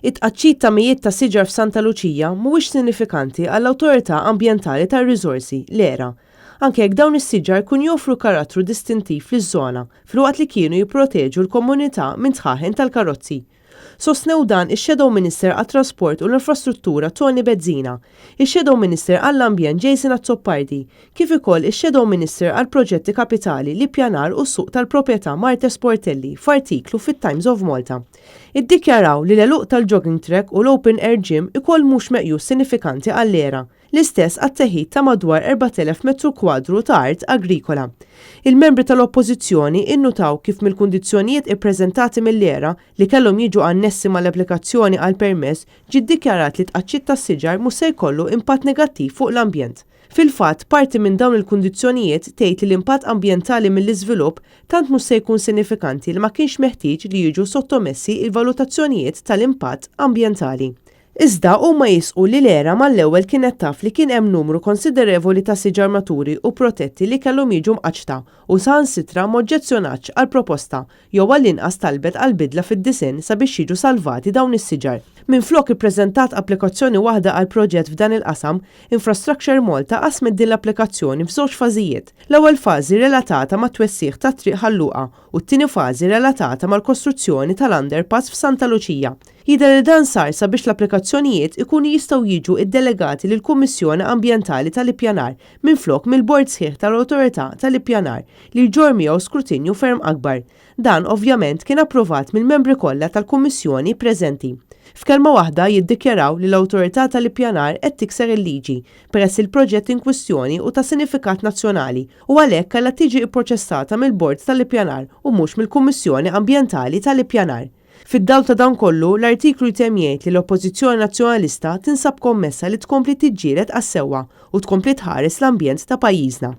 It-tqaċċit ta' mijiet ta' siġar f'Santa Luċija mhuwiex sinifikanti għall-Awtorità Ambjentali tar-Riżorsi, l-ERA, anke jekk dawn is-siġar kienu joffru karattru distintiv liż-żona filwaqt li kienu jipproteġu l-komunità minn dħaħen tal-karozzi. Sostnew dan ix-Shadow Minister għat-Trasport u l-Infrastruttura Toni Bezzina, ix-Shadow Minister għall-Ambjent Jason Azzopardi, kif ukoll ix-Shadow Minister għall-Proġetti Kapitali, l-Ippjanar u s-Suq tal-Proprjetà Marthese Portelli f'artiklu fit-Times of Malta. Iddikjaraw li l-għeluq tal-jogging track u l-open air gym ukoll mhux meqjus sinifikanti għall-ERA, L-istess għat-teħid ta' madwar 4,000 metru kwadru ta' art agrikola. Il-membri tal-Oppożizzjoni innutaw kif mill-kundizzjonijiet ippreżentati mill-ERA li kellhom jiġu annessi mal-applikazzjoni għall-permess ġie ddikjarat li t-tqaċċit tas-siġar mhux se jkollu impatt negattiv fuq l-ambjent. Fil-fatt, parti minn dawn il-kundizzjonijiet tgħid li l-impatt ambjentali mill-iżvilupp tant mhux se jkun sinifikanti li ma kienx meħtieġ li jiġu sottomessi l-valutazzjonijiet tal-impatt ambjentali. Iżda huma jisqu li l-ERA mal-ewwel kienet taf li kien hemm numru konsiderevoli ta' siġar maturi u protetti li kellhom jiġu mqaċċta u saħansitra m'oġġezzjonatx għall-proposta jew għall-inqas talbet għal bidla fid-disinn sabiex jiġu salvati dawn is-siġar. Minflok ippreżentat applikazzjoni waħda għall-proġett f'dan il-qasam, Infrastructure Malta qasmet din l-applikazzjoni f'żewġ fażijiet, l-ewwel fażi relatata mat-twessigħ ta' Triq Ħal Luqa u t-tieni fażi relatata mal-kostruzzjoni tal-underpass f'Santa Luċija. Jidher li dan sar sabiex l-applikazzjonijiet ikunu jistgħu jiġu ddelegati lill-Kummissjoni Ambjentali tal-Ippjanar minflok mill-Bord sħiħ tal-Awtorità tal-Ippjanar li jġorr miegħu skrutinju ferm akbar. Dan, ovvjament, kien approvat mill-membri kollha tal-Kummissjoni preżenti. F'kelma waħda jiddikjaraw li l-Awtorità tal-Ippjanar qed tikser il-liġi peress li l-proġett inkwistjoni hu ta' sinifikat nazzjonali u għalhekk kellha tiġi pproċessata mill-Bord tal-Ippjanar u mhux mill-Kummissjoni Ambjentali tal-Ippjanar. Fid-dawl ta' dan kollu, l-artiklu jtemm jgħid li l-Oppożizzjoni Nazzjonalista tinsab kommessa li tkompli tiġġieled għas-sewwa u tkompli tħares l-ambjent ta' pajjiżna.